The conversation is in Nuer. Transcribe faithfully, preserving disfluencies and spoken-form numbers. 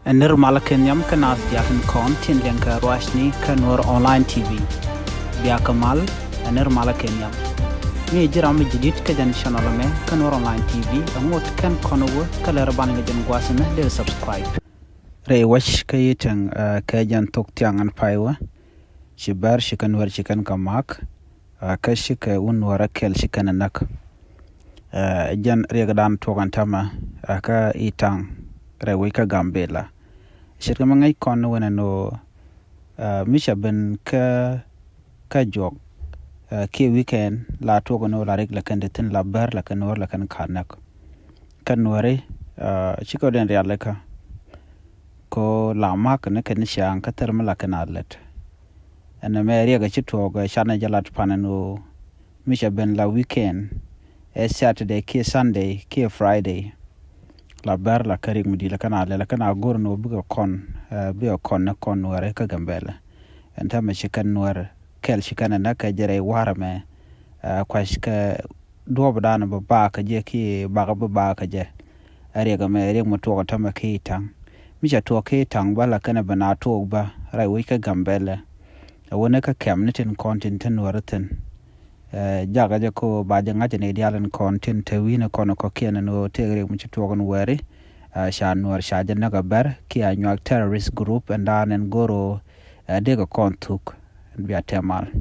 Ɛ nir malä kɛ nhiam kä naath diaal tin kɔn tin liɛŋ kɛ ruacni kä Nuɔr Online T V. Biakä mal, ɛ nir malä kɛ nhiam. Mi ji̱ ram mi jidit kä jɛn channel mɛ kä Nuɔr Online T V, ɛ ŋot kɛn kɔn wä kä lɛr ban kɛ jɛn gua̱a̱th mɛ dee subscribe. Rɛy wec kä yi tiɛŋ, eh, kɛ jɛn thok thiaŋ ɛn pay wä. Ci bɛr ci kɛn wär ci kɛn kɛ mak, ah, kä ci kɛ wun wär ɛ kɛl ci kɛn ɛ näk. Eh, jɛn riɛkdan tuɔk ɛn tämɛ, ah, kä Itaŋ rɛy wec kä Gambela. Ce̱tkɛ mi ŋäc kɔn ni wänɛ ni ɣöö, ah, mi cɛ ben kä, kä juɔk, ah, kiɛ weekend la tuɔk ni ɣöö la rik la kɛn te thi̱n, la bär la kɛn wär la kɛn ka näk. Kä nuäri, ah, cikɛ den rialikä. Ko la mak ni kɛn ciaŋ kä thil mi la kɛn a lät. Ɛn ɛmɛ riɛk a ci tuɔɔk, eh, canɛ jɛ lat pan ɛn ɣöö mi cɛ ben la weekend, ɛ Saturday kiɛ Sunday kiɛ Friday. La bär la kä rik mi di̱i̱t la kɛn a lät, la kɛn a go̱r ni ɣöö bikɛ kɔn, eh, bikɛ kɔn ni kɔn nuäri kä Gambela. Ɛn tämɛ ci kɛn nuäri kɛl ci kɛn ɛ näk kɛ jɛ rɛy warɛ mɛ, eh, kuac kɛ duɔ̱ɔ̱pdan bi bakä jɛ kiɛ bakä bi bakä jɛ. Ɛ riɛk ɛmɛ, riɛk mi tuɔk ɛ tämɛ ki Itaŋ. Mi cɛ tuɔk ki Itaŋ bä la kɛn ɛ ben a tuɔk bä rɛy wec kä Gambela. Ɛ wä ni kä kɛm ni tin kɔn tin te nuäri thi̱n. Eh, jakä jɛ ko ba jɛ ŋa̱c ni diaal in kɔn tin te wi̱i̱ni kɔn kɔ̱kiɛn ni ɣöö tëëk riɛk mi ci tuɔk in wääri. Eh, ca nuäär ca jɛ näk ɛ bär kiɛ a nyuak terrorist group ɛn daan ɛn go̱r ɣöö, eh, dee kɛ kɔn thuk. Ɛn bia tɛmal.